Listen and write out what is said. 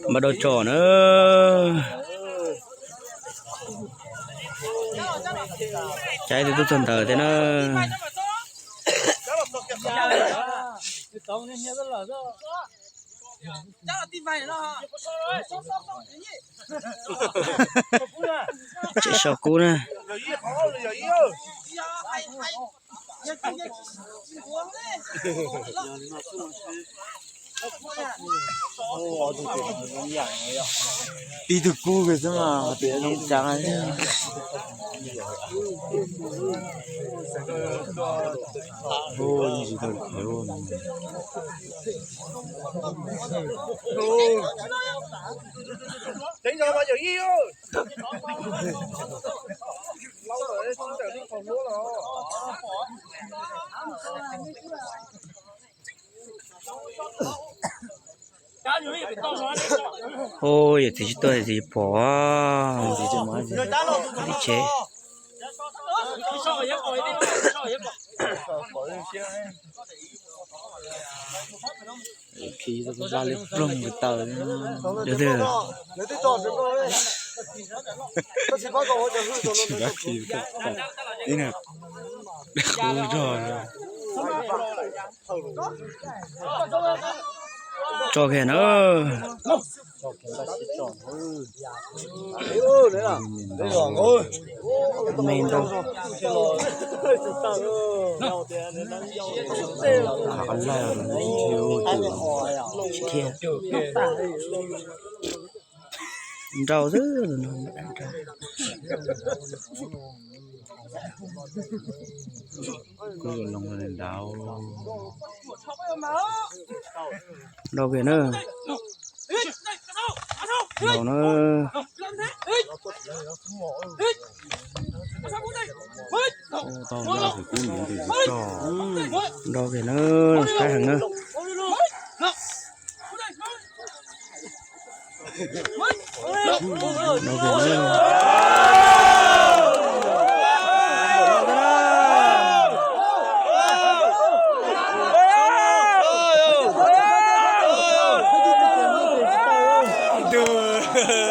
Npaj dua tso na. Caij twb tuaj txog ntawd thiab na. Tseem so kub na. Ib tug kub xwb mas hais tias zoo cas. Ua yawm txiv tsis tuaj, yawm txiv pom. Txiv tsev. Khi npaj li ploog taws. Yog twg? Tsis khi, ib qub zog. Tso kiag na. Me ntau. Tsis khiav. Nrau xwb no. Nrau kiag na. Nrau na. Tau laj tus kub ntuv tus tsis tso. Nrau kiag na, saib heev na. Nrau kiag na.